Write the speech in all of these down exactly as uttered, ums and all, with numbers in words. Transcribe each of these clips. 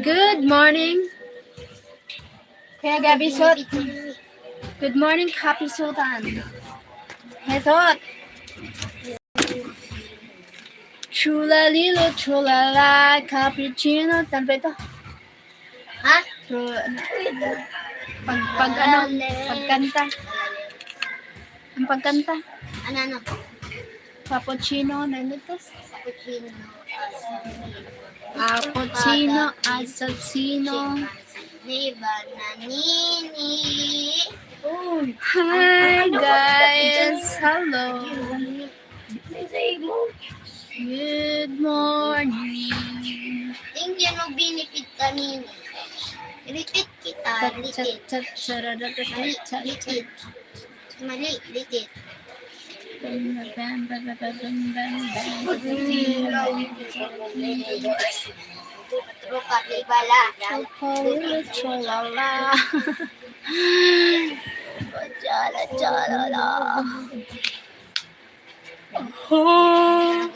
Good morning. Kuya Gabisot. Good morning, Happy Sultan. Hesot. Chulalilo, chulala, cappuccino. Ano ba ito? Ha? Chu-, ano? Pag, pag ano? Pagkanta. Ang pagkanta. Ano, ano? Cappuccino, ano ito? Cappuccino. Cappuccino, assassino. Di ba nanini? Hi, guys. Hello. Good morning. Tingnan mo, binipit kanina. Repeat kita, repeat. Mali, repeat. Mali, repeat. Tropa, di bala. Chala, chala, la. Oh,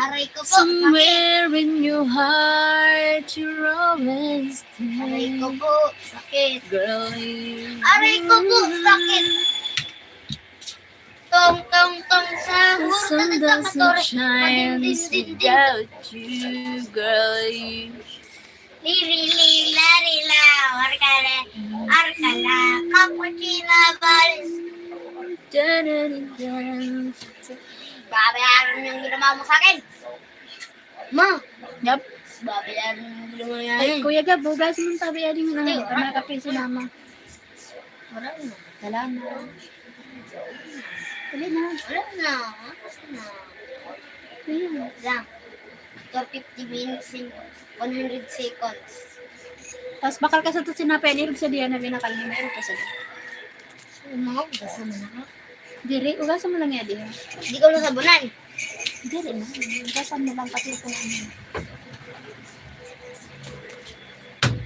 aray ko po, somewhere in your heart, you're always there. Aray ko po, sakit. Girl, aray ko po, sakit. Tong, tong, tong, sa the sun doesn't shine without you, girl. Lirili, larila, orkala, arkala, kapuchina, balis. Babayaran yung ginawa mo sa akin. Ma. Yep. Babayaran yung ginawa niya. Ay, Kuya Gab, hugasan mo tabi, aling na. Ay, wala. May kape si Mama. Wala na. Salamat. Dali na. Wala na. Wala na. Ayan. Lang. After fifty minutes and one hundred seconds. Tapos bakal ka sa to sinapay, irog sa diyan na binakal mo, irog ka sa diyan. Mga ugasan mo na. Diri, ugasan mo lang yan, diri. Di ko nasabunan. Diri na. Ugasan mo lang pati ito.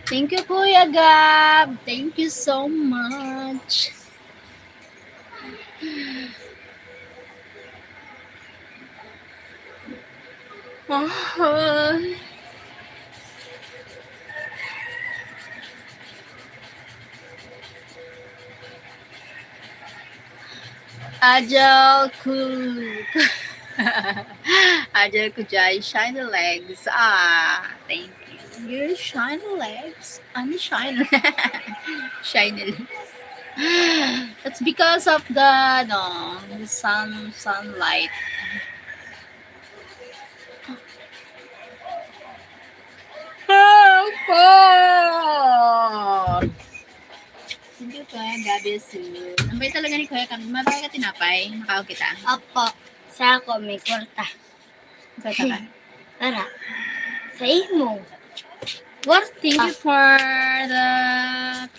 Thank you, Kuya Gab. Thank you so much. Ay. Ajal ko. Ajal ko dyan. Shiny legs. Ah, thank you. Your shiny legs. Ano shiny? Shiny legs. That's because of the, no, the sun, sunlight. Help! Sige, Kuya Gabisot. Ang bait talaga ni Kuya Gab. Mabaya ka tinapay. Makaon kita. Opo. Sa ako, may kwarta. Kwarta ka? Para. Sa imo. Kwarta. Thank you for the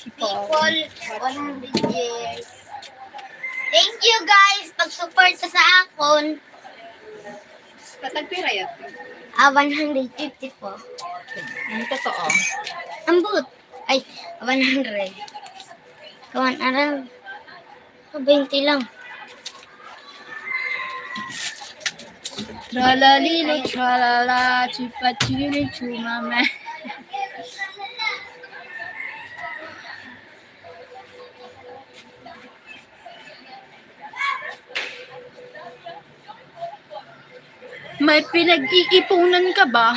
people. People, one hundred years. Thank you, guys. Pag-support sa akon. Patagpira yan? Ah, one hundred fifty po. Ang totoo. Ambot. Ay, one hundred. Kawan, aral. Ah, twenty lang. Tralalilo, tralala, chupachiri, chumama. May pinag-iipunan ka ba?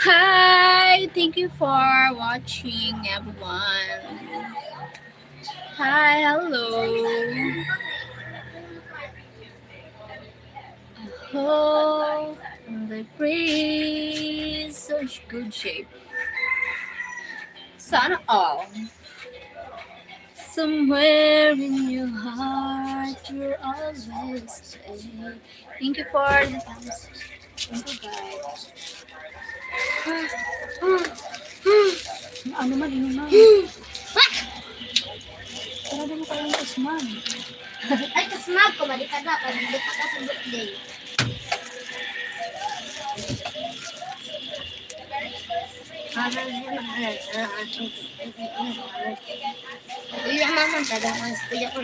Hi! Thank you for watching, everyone. Hi, hello. I hope and I pray such good shape. Sana all. Somewhere in your heart, you're always there. Thank you for the thumbs. Thank you, guys. Ano man, ano man. Sarado mo kayong kasmag. Ay, kasmag ko, mali ka na. Pag hindi pa ka sa birthday. Ano yun? Ano yun? Iya, mama, talagang ang kuya ko.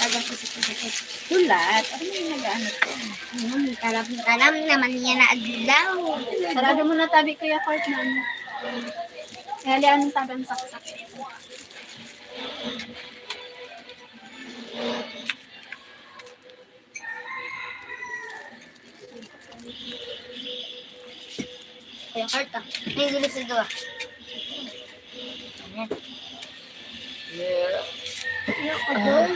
Hulat. Ano yung nag-ano ko? Hmm, taram-taram naman niya na adlaw. Sarado mo na tabi, Kuya Kurt, na ano. Kaya lian ng tagang saksak. Yung heart, ah. May gilis ito, ah. Ayan. Yeah. Yung ako.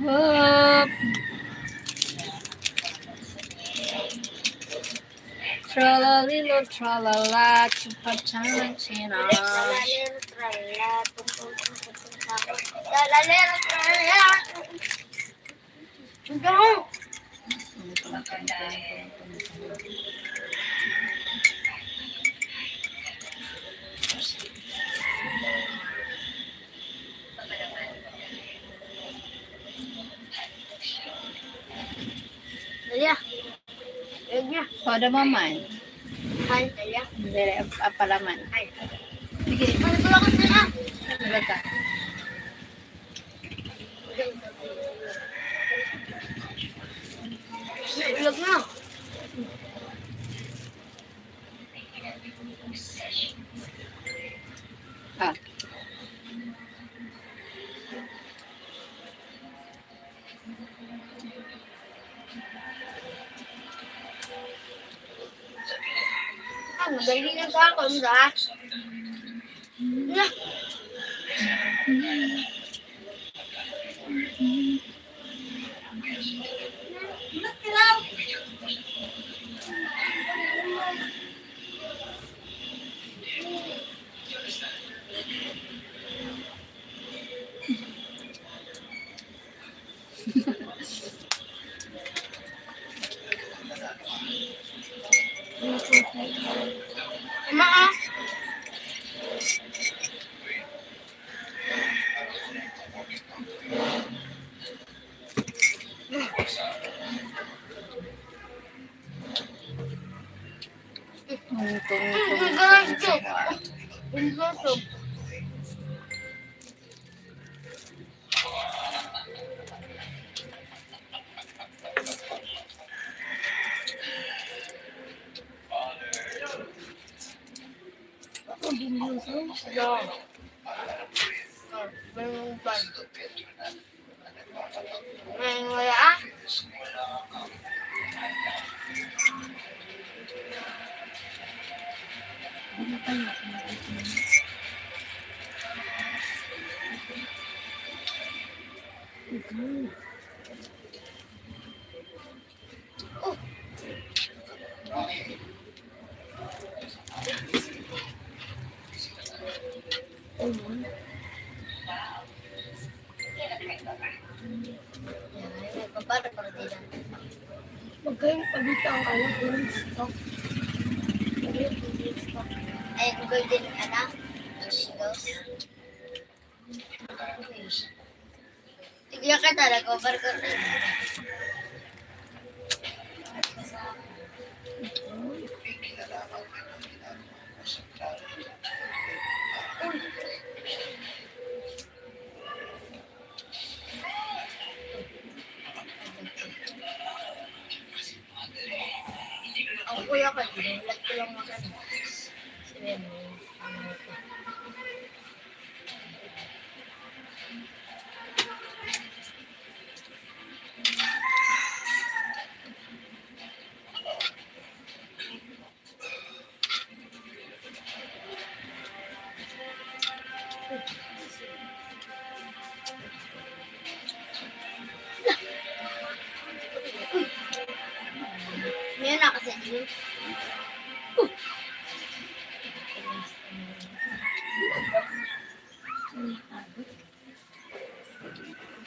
Hop. Tralalilo, tralala, chupachanchina. Tralalero, tralala, tum, tum, tum, tum, tum, tum. Tralalero, tralala. Ang dami. Dali, ah. Ayun niya. Todo mo man. Ay, dali, ah. Dali, ap-, apalaman. Ay. Sige. Ano ba ako sila? Ano ka? Ilag na. Ah. Ah, madali lang sa ako, di ba? Na. Maa. Ang tungtong. Ako, binyoso. Yo. Ah, may uban. May wala, ah. Yan, nagpapara para dila. Huwag kayong pabita ang anak ng stock. Ay, ang golden anak. Ang Eagles. Sige ka talaga, barko na. Ang kuya ko, dinulat ko lang naman. Sabi mo, ano ito? Ngayon na kasi yun.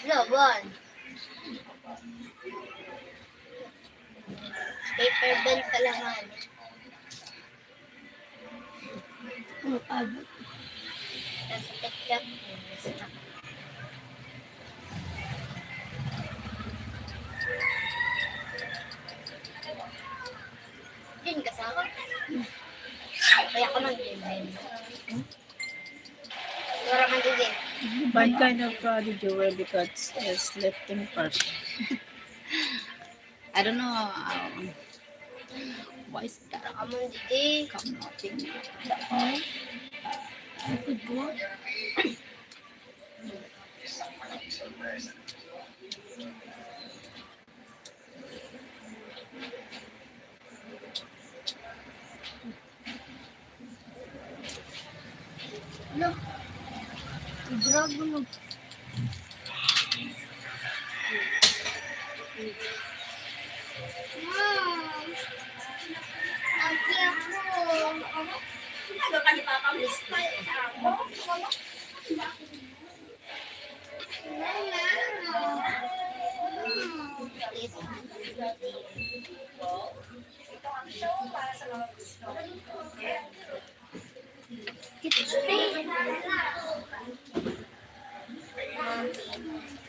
Laban. Paper bell pala nga, ano. Ang abot. Nasa ketchup. Kaya ako nag-game. Wala man din. Bad kind of uh, the jewel because it's lifting person. I don't know um, why is that. Ako man din. Come nothing. Look. Dragon. Mom. Ang cute ko. Ano ka ni Papa Miss?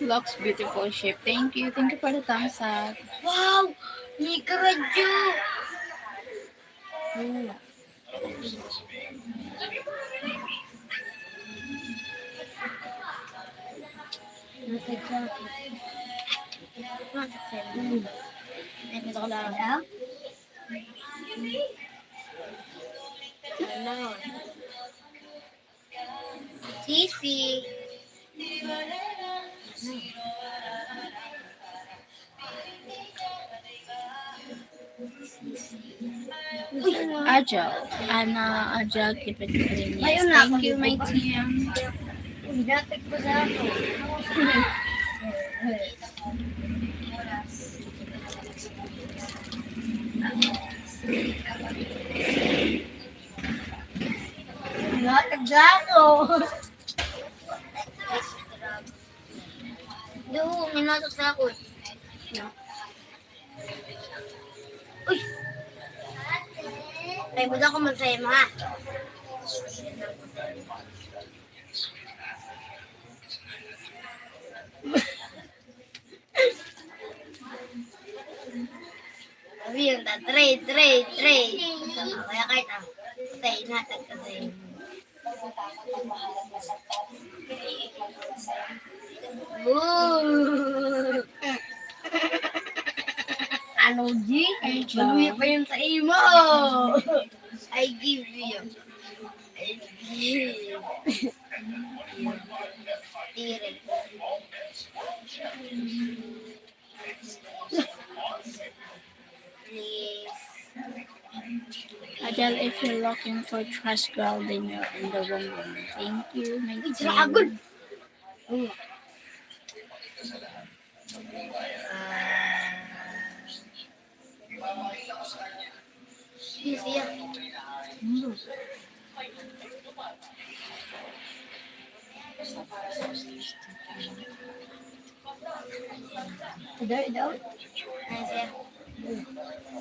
Looks beautiful shape. Thank you. Thank you for the thumbs up. Wow! Mika Radyo! Natagsa ako. Natagsa ako. Ay, gusto ko lang. Ano? Sisi. Ajo, Ana, Ajo, keep it clean. Yes, thank you, my team. Dapat ko na ako. Wala, tagdako. Do, may natok sa ako. Uy! Ay, buda ko man sa'yo, mga. Sabi yun, ta, trade, trade, trade. Kaya kahit ah, sa inatag ka sa'yo. Ooh. Ano, G? Ay, maluya pa yun sa imo. I give you. I give you. Tire. Please. Adele, if you're looking for trash girl, then you're in the wrong one. Thank you, my Uy, dragon! Yes, yeah. Daw, daw. Ay, siya.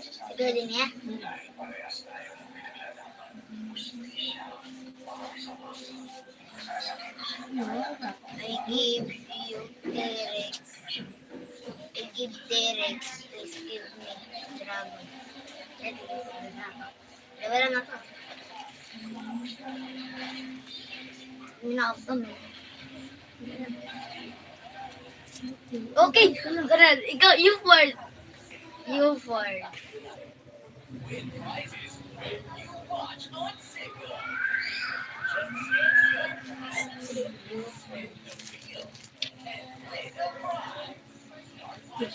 Siguro din niya. I give you T-Rex. I give T-Rex. Please give me dragon. Wala na ako. Hindi na ako kami. Okay, kanan. Ikaw, you four. You four.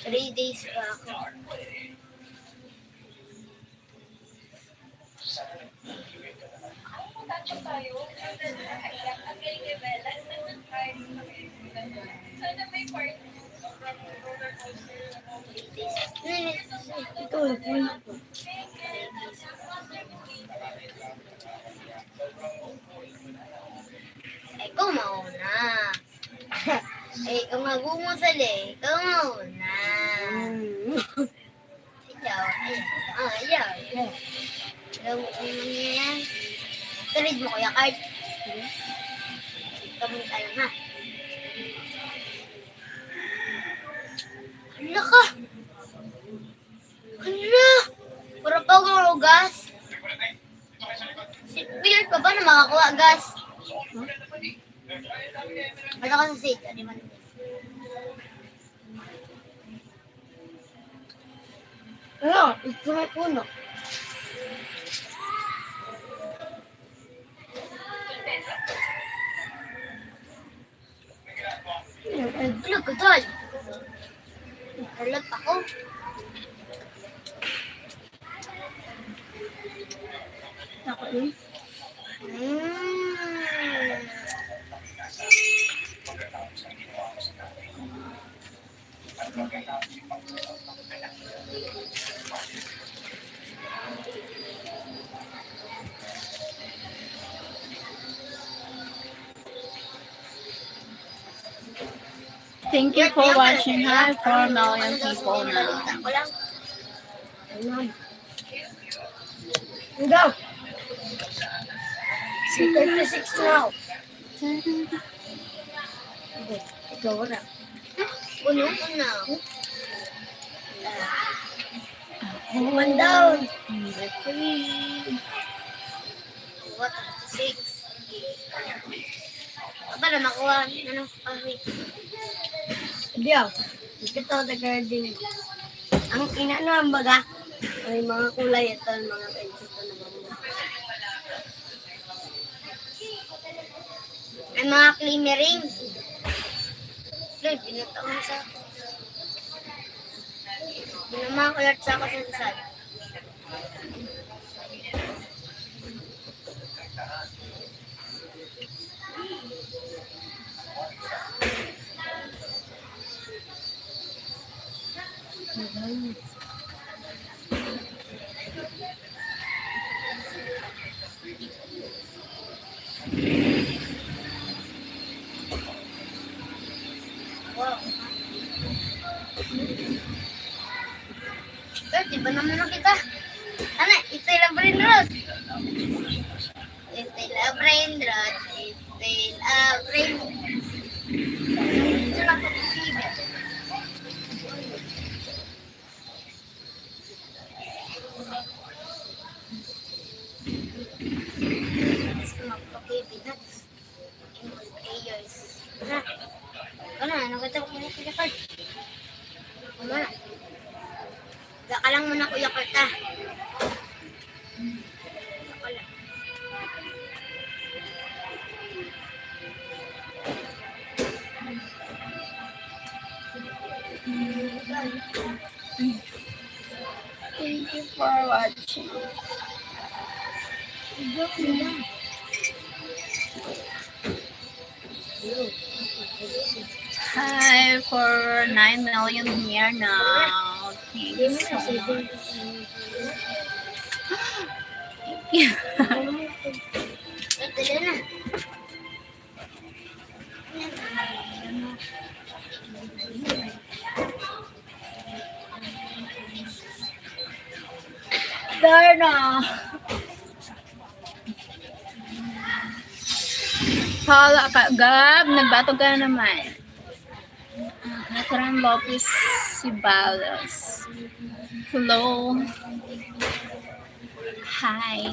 Three days pa ako. Ito, ito. Ikaw mauna. Eh, ikaw nga bumusal eh. Ikaw mauna. Mm. Ikaw, ayan. Ah, ayan. Ayan. Alam mo, ano niya yan? Tuloy mo, Kuya Card. Ikaw mo alam, ha? Hala ka! Hala! Para pa akong ugas. Weird pa ba na makakuha, gas? Ano ka sa stage? Ano man? Ano? Ito may puno. Ano ka, tol? Nakalap ako. Ako yun. Mm. Thank you for watching. Hi, four million people now. Go! Si thirty-six now. Ikaw na. Puno ko na. One down. What? Six. Aba na makuha. Ano? Kahoy. Hindi ah. Gusto ko sa garden. Ang inaano ang baga, may mga kulay ito, ang mga friends ito na bamba. May mga glimmering. Lord, binutang mo sa ako. Binama ko lahat sa ako sa sasad. Wow. Pero di ba naman nakita? Ano, ito yung brain rot. Ito yung brain rot. Ito yung brain. Ito lang sa T V. Gusto magpa-K B na. Ayos. Ha? Ano, ano ka ito? Ano ka ito? Ano na? Higa ka lang muna, Kuya Kurt, ha? Higa ka lang. Thank you for watching. Hi, for nine million here now. Thank you so much. Ito na. Darna. Hala ka, Gab, nagbatog ka na naman. Ah, Catherine Lopez Sibalos. Hello. Hi.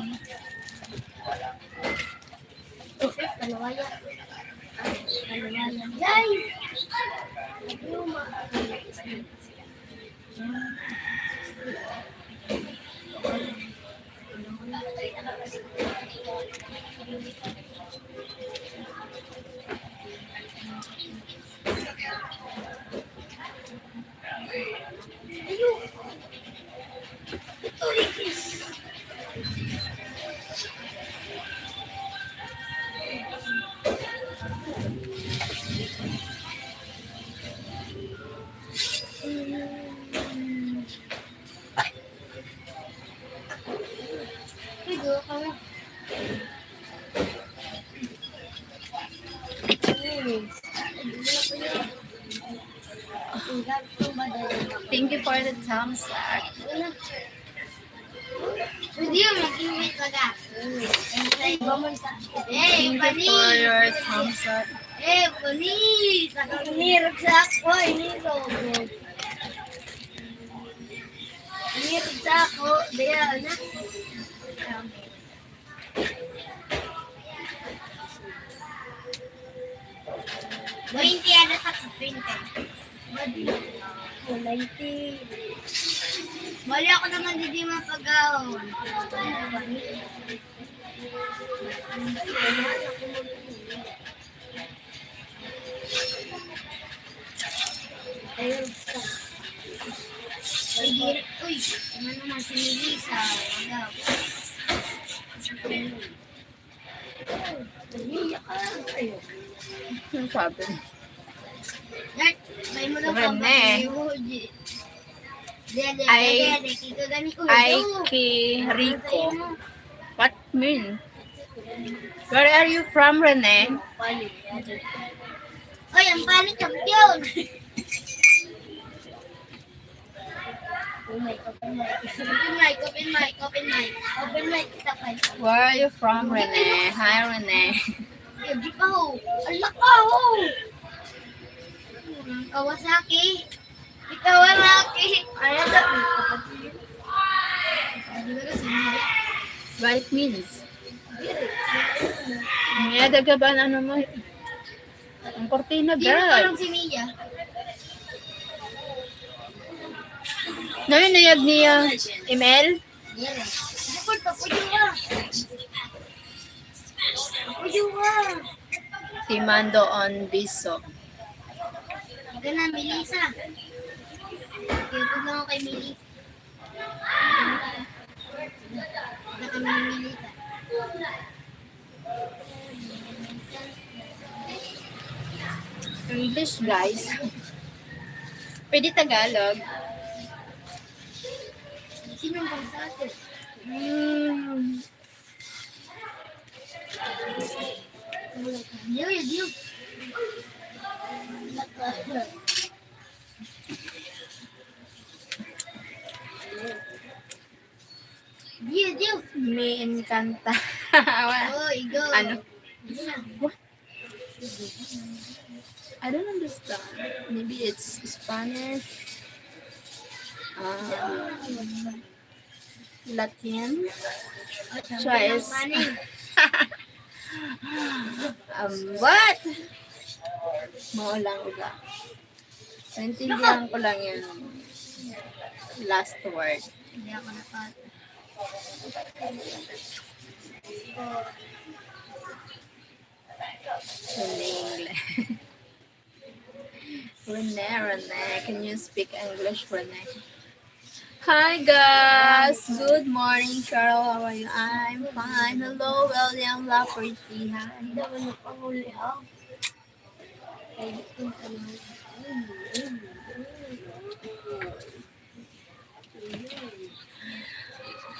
Thank you for the thumbs up. Pwede yun, mag-invite ka. Hey, Thank you for your thumbs up. Hey, panis! Niragsak ko, inilog. Niragsak ko, diyan na. Twenty, ano sa twenty? Oh, nineteen. Bali ako naman, di, di mapag-aon. Ayun. Uy, di, uy, ano naman si Melissa? Wala. Umiyak ka. Ayun. Ano sabi? Dad, bay mo lang Rene. Papa, Uji. Dede, Ay, dede, dede, kiko gani ko. Ay, Uji. Ki Rico. Ano sa'yo? What mean? Where are you from, Rene? Oy, ang pangit, champion! Open mic, open mic. Open mic, open mic, open mic. Open mic, kita pa. Where are you from, Rene? Hi, Rene. Hindi pa ho. Alak ka ho. Kawasaki. Ikaw ang laki. Ano to? What it means? May adagaban ano mo. Ang kortina, girl. Sino pa lang si Mia? Nahinayag niya, Emel? Bukod pa, pwede ba? Pwede ba? Timando on Biso. Maganda, Melissa. Tiyutog lang ako kay Melissa. Maganda kami ni Melissa. English, guys. Pwede Tagalog. Sino ang bangsa ito? Mm. Yo, yo, yo. Yo, yo. Me encanta. Oh, ikaw. Ano? What? I don't understand. Maybe it's Spanish. Um, Latin. Try is um, what? Mao lang uga. Naintindihan ko lang yung last word. Hindi ako napat. Rene. Rene, Rene. Can you speak English, Rene? Hi, guys. Good morning, Cheryl. How are you? I'm fine. Hello, William Laferty. Hi.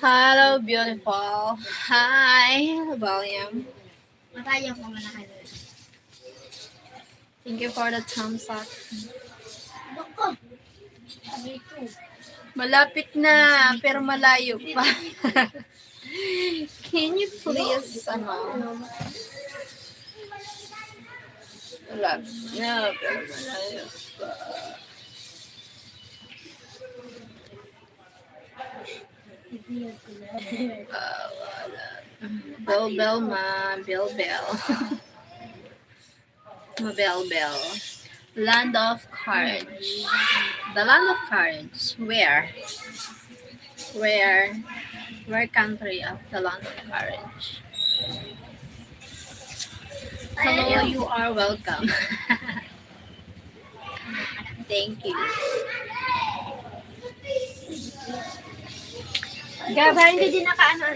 Hello, beautiful. Hi, William. Matayo ko man na kayo. Thank you for the thumbs up. Bako. Sabi ko. Malapit na, pero malayo pa. Can you please, ano? Malapit na, pero malayo pa. Ah, wala. Bell, bell, ma. Bell, bell. Ma, bell, bell. Land of courage. The land of courage. Where? Where? Where country of the land of courage? Hello, you are welcome. Thank you. Gaba, hindi din nakaano.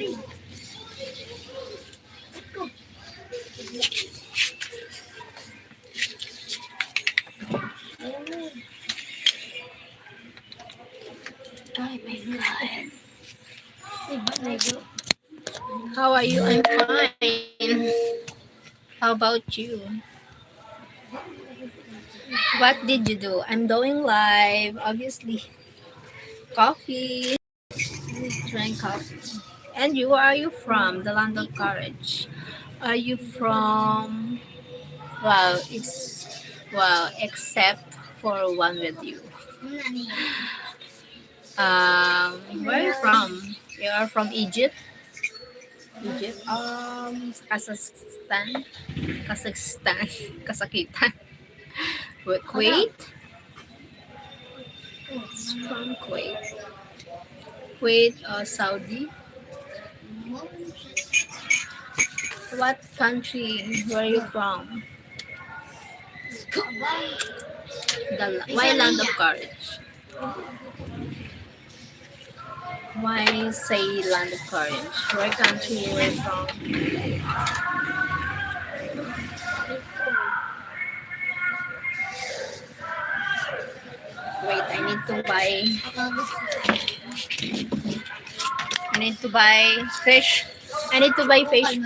Ay, my God. Iba na yun. How are you? I'm fine. How about you? What did you do? I'm doing live, obviously. Coffee. Drink coffee. And you, where are you from? The land of courage. Are you from? Well, it's, well, except for one with you. Um, where are you from? You are from Egypt? Egypt. Um, Kazakhstan. Kazakhstan. Kasakitan. Wait, wait. It's from Kuwait. Kuwait, uh, Saudi. What country were you from? The, why Land of Courage? Why say Land of Courage? Where country you were from? Wait, I need to buy. I need to buy fish. I need to buy fish.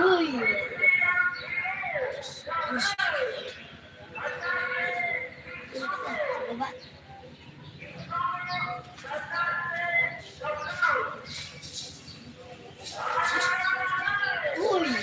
Uy! Uy!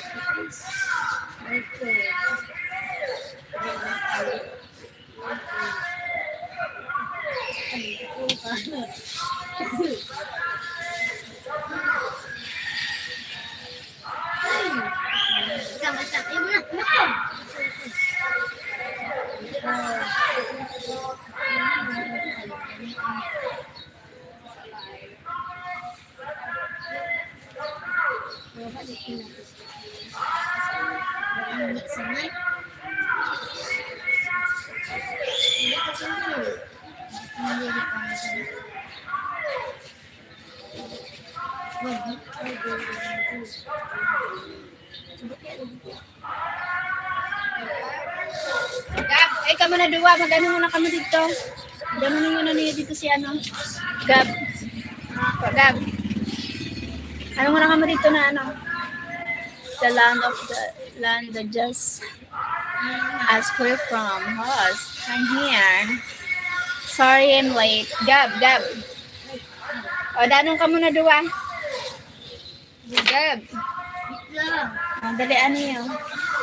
Gab, ay kamo na duwa, mag-ano muna kamo dito. Gano'n yung ano niya dito si ano? Gab. Gab. Ano muna kamo dito na ano? The land of the land that just ask where from. Host, I'm here. Sorry, I'm late. Gab, Gab. O, danon kamo na duwa. Gab. Ang dali, ano yun?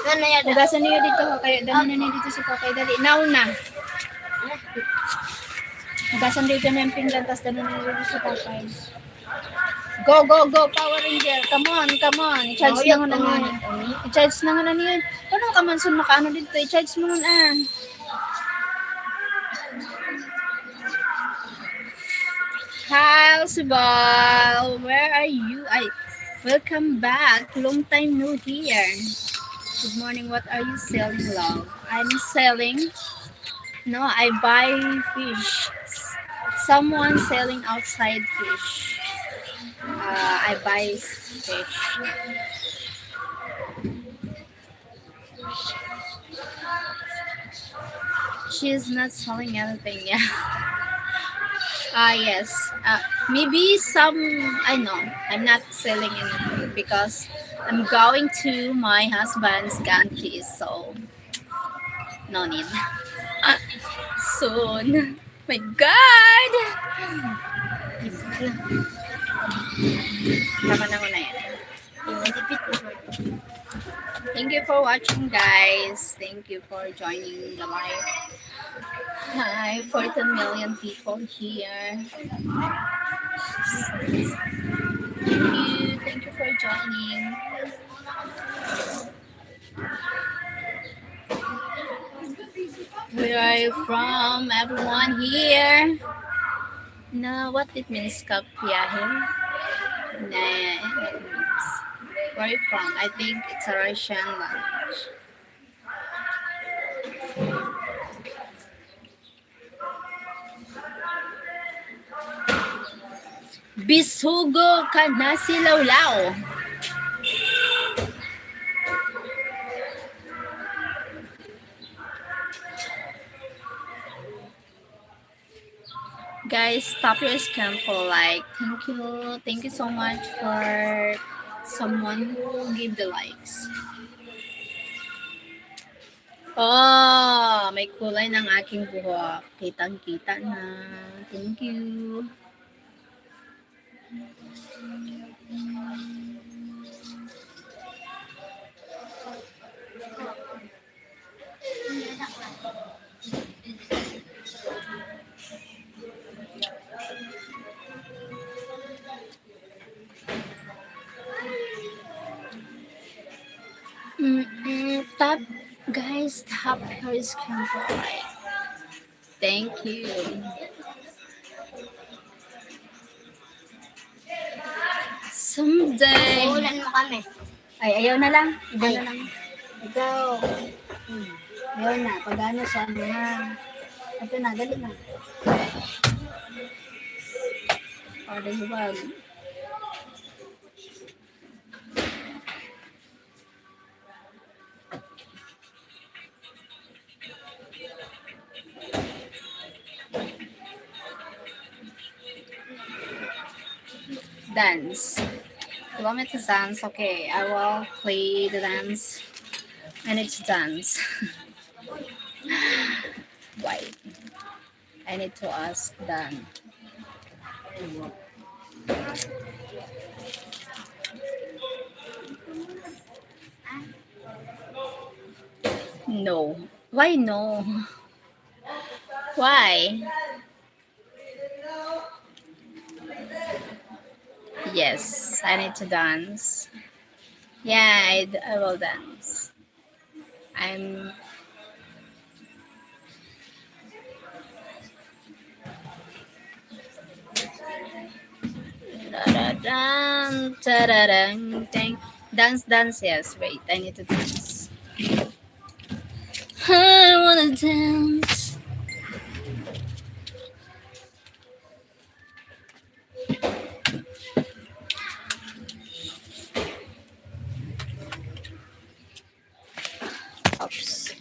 Ano yan? Hugasan niyo dito, ho. Kaya dami na niyo dito si Papay. Dali, now na. Hugasan dito na yung pinggan, tas dami na niyo dito si Papay. Go, go, go, Power Ranger. Come on, come on. I-charge na muna niyo. I-charge na muna niyo. Paano ka man sun makaano dito? I-charge mo nun, ah. Hi, Subal. Where are you? Ay, welcome back. Long time no here. Good morning. What are you selling, love? I'm selling. No, I buy fish. Someone selling outside fish. Uh, I buy fish. She's not selling anything, yeah. Ah, yes. Uh, maybe some, I know, I'm not selling anything because I'm going to my husband's country, so no need. Ah, soon. My God! Tama na muna yan. Thank you for watching, guys. Thank you for joining the live. Hi, fourteen million people here. Thank you. Thank you for joining. Where are you from, everyone here? Na, what it means, kapiyahe? Na, what it means? Where are you from? I think it's a Russian language. Bisugo ka na si Lawlaw. Guys, tap your screen for like. Thank you. Thank you so much for someone who give the likes. Oh, may kulay ng aking buhok. Kitang-kita na. Thank you. Mm-mm. Tap, guys, tap your screen for like. Thank you. Someday. Ulan mo kami. Ay, ayaw na lang. Iba Ay. na lang. Ikaw. Hmm. Ayaw na. Pag-ano siya, ano na. Ito na, dali na. O, di ba? Dance. You want me to dance? Okay, I will play the dance. I need to dance. Wait. I need to ask Dan. No. Why no? Why? Yes, I need to dance. Yeah, I, d- I will dance. I'm. Daradan, tararan, dang. Dance, dance, yes. Wait, I need to dance. I wanna dance. Oops.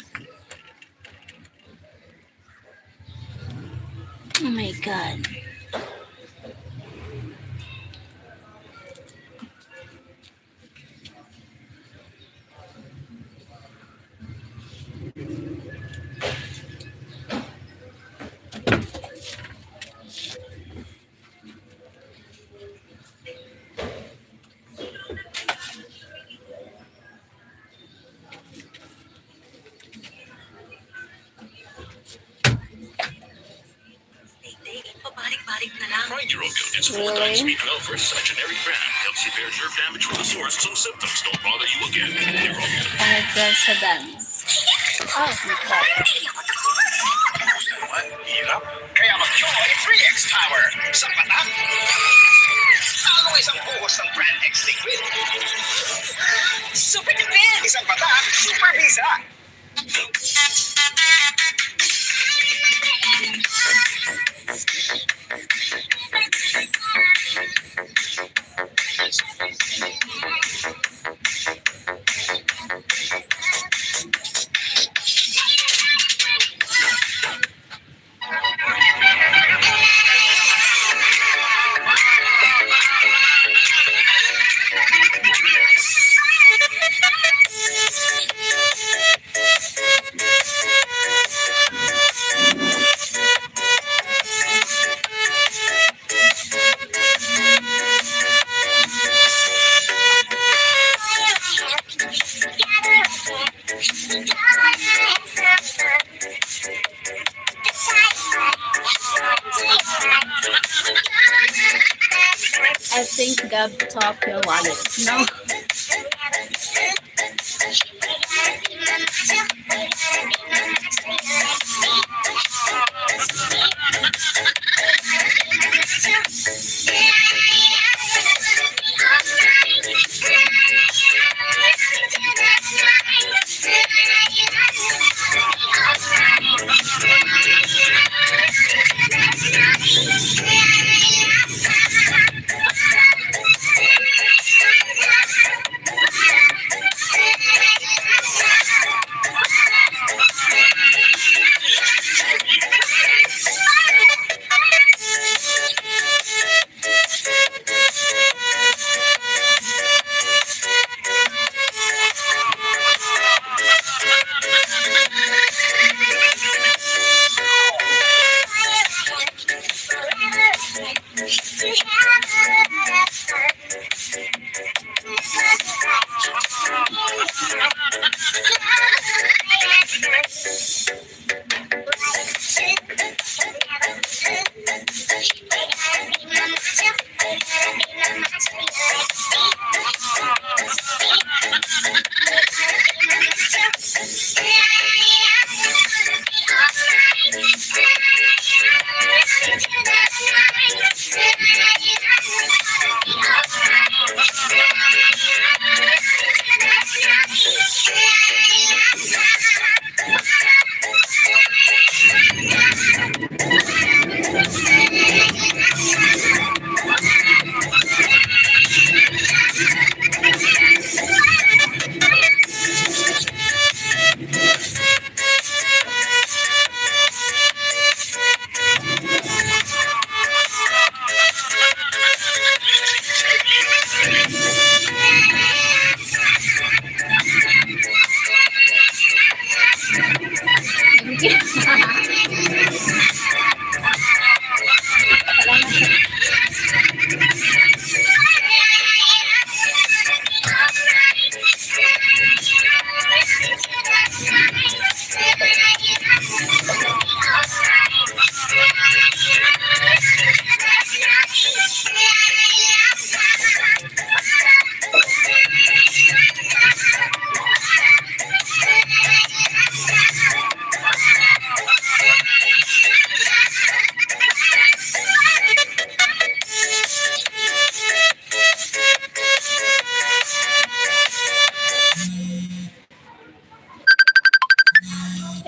Oh my God. Pabalik-balik na lang. Find Eurogel. It's four times Really? speed and over such generic brand. Helps repair nerve damage from the source so symptoms don't bother you again. Eurogel. Pangit sa dance. Oh, my God. Hirap? Kaya mag-Joy three X Power. Sa patak, talo isang buhos ng Brand X Liquid. Super Tipid! Isang patak, super bisa! I think Gab top your wallet. No?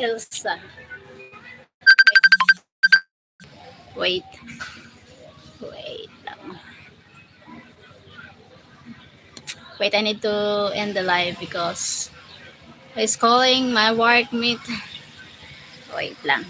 Elsa. Wait. Wait lang. Wait, I need to end the live because he's calling my workmate. Wait lang.